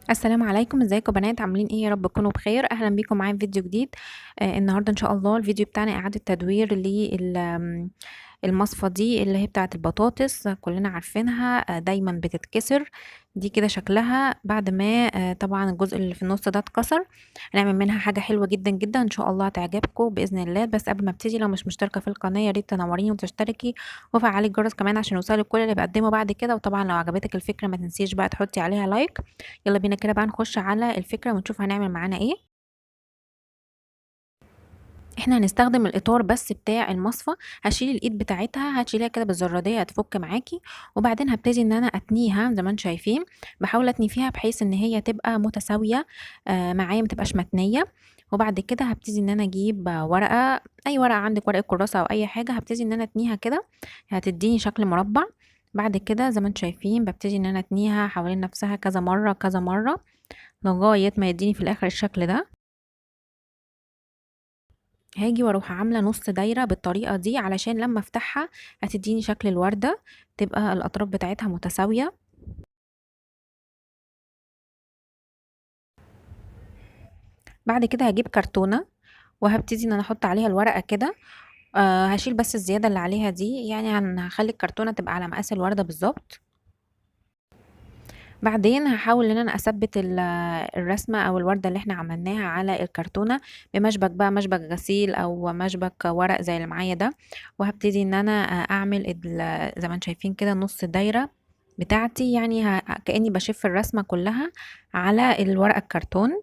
السلام عليكم، ازيكم بنات؟ عاملين ايه؟ يا رب تكونوا بخير. اهلا بيكم معايا في فيديو جديد. النهارده ان شاء الله الفيديو بتاعنا اعاده تدوير للمصفى دي اللي هي بتاعه البطاطس، كلنا عارفينها، دايما بتتكسر. دي كده شكلها بعد ما طبعا الجزء اللي في النص ده اتكسر. هنعمل منها حاجة حلوة جدا جدا ان شاء الله هتعجبكم باذن الله. بس قبل ما ابتدي، لو مش مشتركة في القناة يا ريت تنوريني وتشتركي وفعلي الجرس كمان عشان يوصلك كل اللي بقدمه بعد كده. وطبعا لو عجبتك الفكرة ما تنسيش بقى تحطي عليها لايك. يلا بينا كده بقى نخش على الفكرة ونشوف هنعمل معانا ايه. احنا هنستخدم الاطار بس بتاع المصفى. هشيل الايد بتاعتها، هتشيليها كده بالزراديه هتفك معاكي، وبعدين هبتدي ان انا اتنيها زي ما انتم شايفين. بحاول اتني فيها بحيث ان هي تبقى متساوية معايا، ما تبقاش متنيه. وبعد كده هبتدي ان انا اجيب ورقة، اي ورقة عندك، ورقة كراسة او اي حاجة، هبتدي ان انا اتنيها كده، هتديني شكل مربع. بعد كده زي ما انتم شايفين ببتدي ان انا اتنيها حوالين نفسها كذا مرة كذا مرة لغاية ما يديني في الاخر الشكل ده. هاجي واروح عامله نص دايرة بالطريقة دي علشان لما افتحها هتديني شكل الورده، تبقى الاطراف بتاعتها متساوية. بعد كده هجيب كرتونة وهبتدي ان انا احط عليها الورقة كده. هشيل بس الزيادة اللي عليها دي، يعني هخلي الكرتونه تبقى على مقاس الورده بالظبط. بعدين هحاول ان انا اثبت الرسمة او الورده اللي احنا عملناها على الكرتونه بمشبك بقى، مشبك غسيل او مشبك ورق زي اللي معايا ده. وهبتدي ان انا اعمل زي ما انتم شايفين كده نص دايرة بتاعتي، يعني كاني بشف الرسمة كلها على الورقة الكرتون.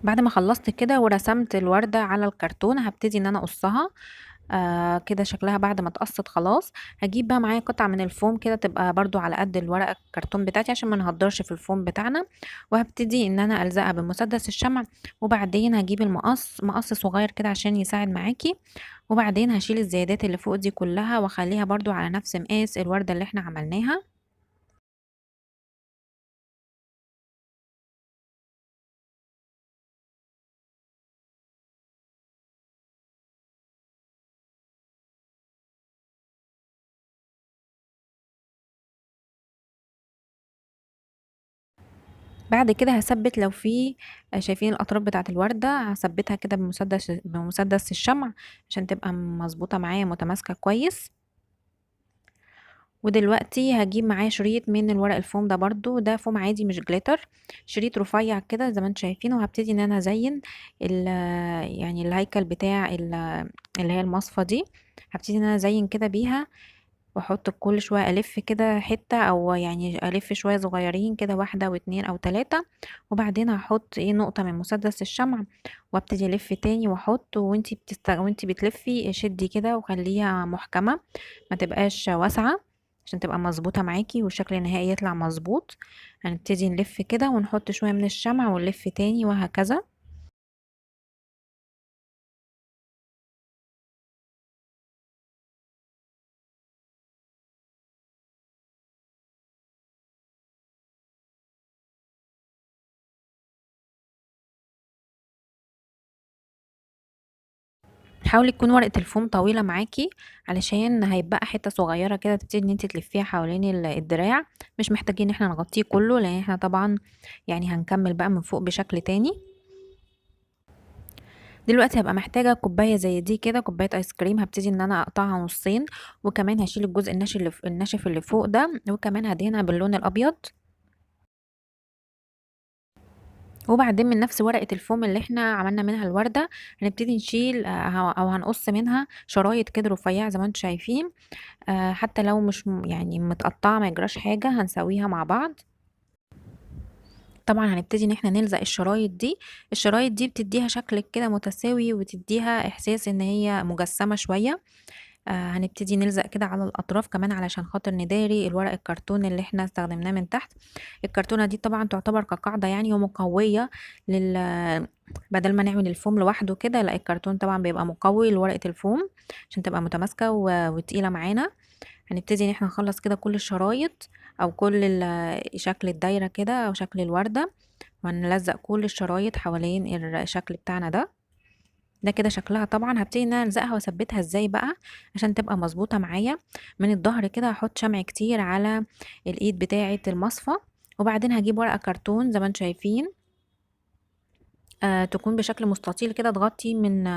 بعد ما خلصت كده ورسمت الوردة على الكرتون هبتدي ان انا اقصها. كده شكلها بعد ما اتقصت خلاص. هجيب بقى معايا قطعة من الفوم كده تبقى برضو على قد الورقة الكرتون بتاعتي عشان ما نهدرش في الفوم بتاعنا، وهبتدي ان انا الزقها بمسدس الشمع. وبعدين هجيب المقص، مقص صغير كده عشان يساعد معاكي. وبعدين هشيل الزيادات اللي فوق دي كلها واخليها برضو على نفس مقاس الوردة اللي احنا عملناها. بعد كده هثبت لو في، شايفين الاطراف بتاعه الورده، هثبتها كده بمسدس الشمع عشان تبقى مظبوطة معايا متماسكة كويس. ودلوقتي هجيب معايا شريط من الورق الفوم ده، برضو ده فوم عادي مش glitter، شريط رفيع كده زي ما انتم شايفين. وهبتدي ان انا ازين الهيكل بتاع اللي هي المصفى دي. هبتدي ان انا ازين كده بيها، واحط كل شوية الف كده حتة، او يعني الف شوية صغيرين كده، واحدة واتنين او تلاتة. وبعدين هحط نقطة من مسدس الشمع، وابتدي الف تاني واحط. وانتي بتلفي شدي كده وخليها محكمة، ما تبقاش واسعة عشان تبقى مظبوطة معاكي والشكل النهائي يطلع مظبوط. هنبتدي نلف كده ونحط شوية من الشمع ونلف تاني وهكذا. حاولي تكون ورقة الفوم طويلة معاكي علشان هيبقى حتة صغيرة كده تبتدي ان انت تلفيها حوالين الدراع. مش محتاجين ان احنا نغطيه كله لان احنا طبعا هنكمل بقى من فوق بشكل تاني. دلوقتي هبقى محتاجة كوباية زي دي كده، كوباية ايس كريم، هبتدي ان انا اقطعها نصين، وكمان هشيل الجزء الناشف اللي فوق ده، وكمان هدهنها باللون الابيض. وبعدين من نفس ورقة الفوم اللي احنا عملنا منها الوردة هنبتدي نشيل، او هنقص منها شرايط كده رفيعة زي ما انتم شايفين، حتى لو مش متقطعة ما يجراش حاجة، هنسويها مع بعض. طبعا هنبتدي ان احنا نلزق الشرايط دي. الشرايط دي بتديها شكل كده متساوي وتديها احساس ان هي مجسمة شوية. هنبتدي نلزق كده على الاطراف كمان علشان خاطر نداري الورق الكرتون اللي احنا استخدمناه من تحت. الكرتونه دي طبعا تعتبر كقاعدة ومقويه بدل ما نعمل الفوم لوحده كده، لا الكرتون طبعا بيبقى مقوي لورقه الفوم عشان تبقى متماسكة وتقيله معانا. هنبتدي ان احنا نخلص كده كل الشرايط او كل شكل الدايرة كده او شكل الوردة، وهنلزق كل الشرايط حوالين الشكل بتاعنا ده. ده كده شكلها. طبعا هبتدي ان انا الزقها واثبتها ازاي بقى عشان تبقى مظبوطة معايا. من الظهر كده هحط شمع كتير على الايد بتاعه المصفى، وبعدين هجيب ورقة كرتون زي ما انتم شايفين، تكون بشكل مستطيل كده، تغطي من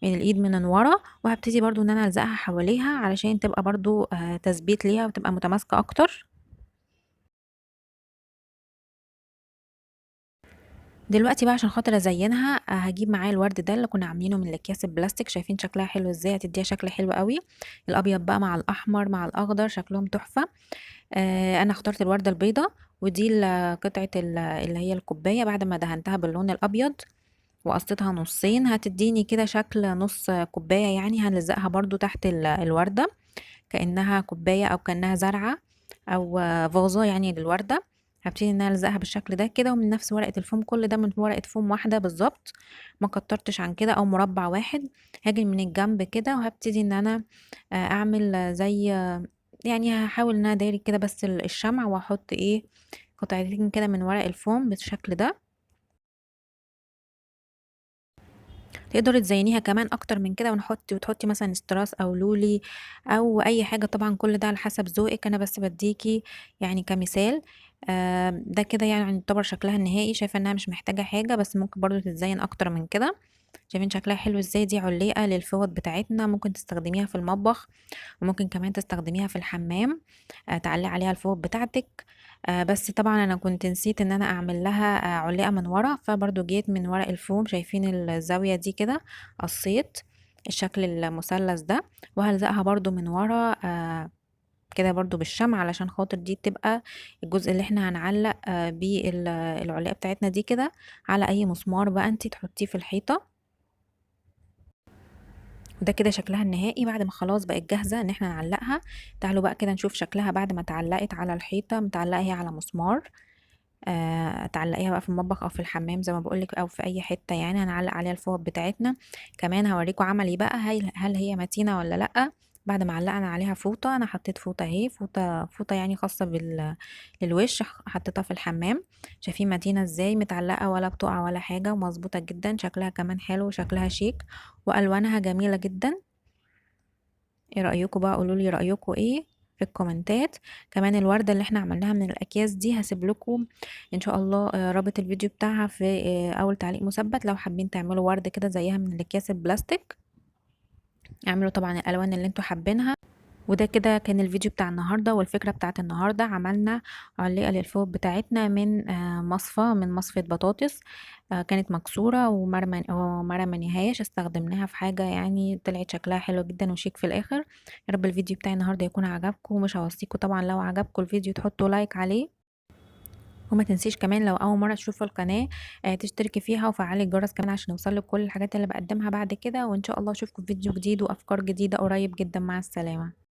الايد من ورا، وهبتدي برضو ان انا الزقها حواليها علشان تبقى برضو تثبيت ليها وتبقى متماسكة اكتر. دلوقتي بقى عشان خاطر ازينها، هجيب معايا الورد ده اللي كنا عاملينه من الاكياس البلاستيك. شايفين شكلها حلو ازاي؟ هتديها شكل حلو قوي. الابيض بقى مع الاحمر مع الاخضر شكلهم تحفة. انا اخترت الوردة البيضاء، ودي قطعة اللي هي الكوباية بعد ما دهنتها باللون الابيض وقصيتها نصين، هتديني كده شكل نص كوباية يعني. هنلزقها برضو تحت الوردة كأنها كوباية او كأنها زرعة او فازة يعني للوردة. هبتدي ان انا الزقها بالشكل ده كده، ومن نفس ورقة الفوم، كل ده من ورقة فوم واحدة بالظبط، ما كترتش عن كده، او مربع واحد. هاجي من الجنب كده وهبتدي ان انا، اعمل زي، يعني هحاول ان انا داير كده بس الشمع، واحط قطعتين كده من ورق الفوم بالشكل ده. تقدري تزينيها كمان اكتر من كده، وتحطي مثلا استراس او لولي او اي حاجة، طبعا كل ده على حسب ذوقك، انا بس بديكي كمثال. ده كده يعتبر شكلها النهائي. شايفه انها مش محتاجه حاجة، بس ممكن برضو تتزين اكتر من كده. شايفين شكلها حلو ازاي؟ دي عليقه للفوط بتاعتنا، ممكن تستخدميها في المطبخ، وممكن كمان تستخدميها في الحمام، تعلقي عليها الفوط بتاعتك. بس طبعا انا كنت نسيت ان انا اعمل لها، علقه من ورا، فبرضو جيت من ورق الفوم، شايفين الزاوية دي كده، قصيت الشكل المثلث ده، وهلزقها برضو من ورا، كده برضو بالشمع، علشان خاطر دي تبقى الجزء اللي احنا هنعلق، بيه العلاقة بتاعتنا دي كده على اي مسمار بقى انتي تحطيه في الحيطة. وده كده شكلها النهائي بعد ما خلاص بقت جاهزة ان احنا نعلقها. تعالوا بقى كده نشوف شكلها بعد ما اتعلقت على الحيطة. متعلقة هي على مسمار، تعلقيها بقى في المطبخ او في الحمام زي ما بقولك، او في اي حتة يعني. هنعلق عليها الفوط بتاعتنا. كمان هوريكم عملي بقى هل هي متينة ولا لأ. بعد ما علقنا عليها فوطة، انا حطيت فوطة اهي، فوطة خاصة للوش، حطيتها في الحمام. شايفين متينة ازاي، متعلقة ولا بتقع ولا حاجة، ومظبوطة جدا، شكلها كمان حلو وشكلها شيك والوانها جميلة جدا. ايه رأيكم بقى؟ قولوا لي رأيكم ايه في الكومنتات. كمان الوردة اللي احنا عملناها من الاكياس دي هسيب لكم ان شاء الله، رابط الفيديو بتاعها في، اول تعليق مثبت، لو حابين تعملوا وردة كده زيها من الاكياس البلاستيك. اعملوا طبعا الالوان اللي انتوا حابينها. وده كده كان الفيديو بتاع النهارده والفكرة بتاعت النهارده. عملنا علقه للفوط بتاعتنا من، مصفى، من مصفى بطاطس، كانت مكسورة وما رميناهاش، استخدمناها في حاجة طلعت شكلها حلو جدا وشيك في الاخر. يا رب الفيديو بتاع النهارده يكون عجبكم، ومش هوصيكم طبعا لو عجبكم الفيديو تحطوا لايك عليه، وما تنسيش كمان لو اول مرة تشوفوا القناة، تشتركي فيها وفعلي الجرس كمان عشان يوصلك كل الحاجات اللي بقدمها بعد كده. وان شاء الله اشوفكم في فيديو جديد وافكار جديدة قريب جدا. مع السلامة.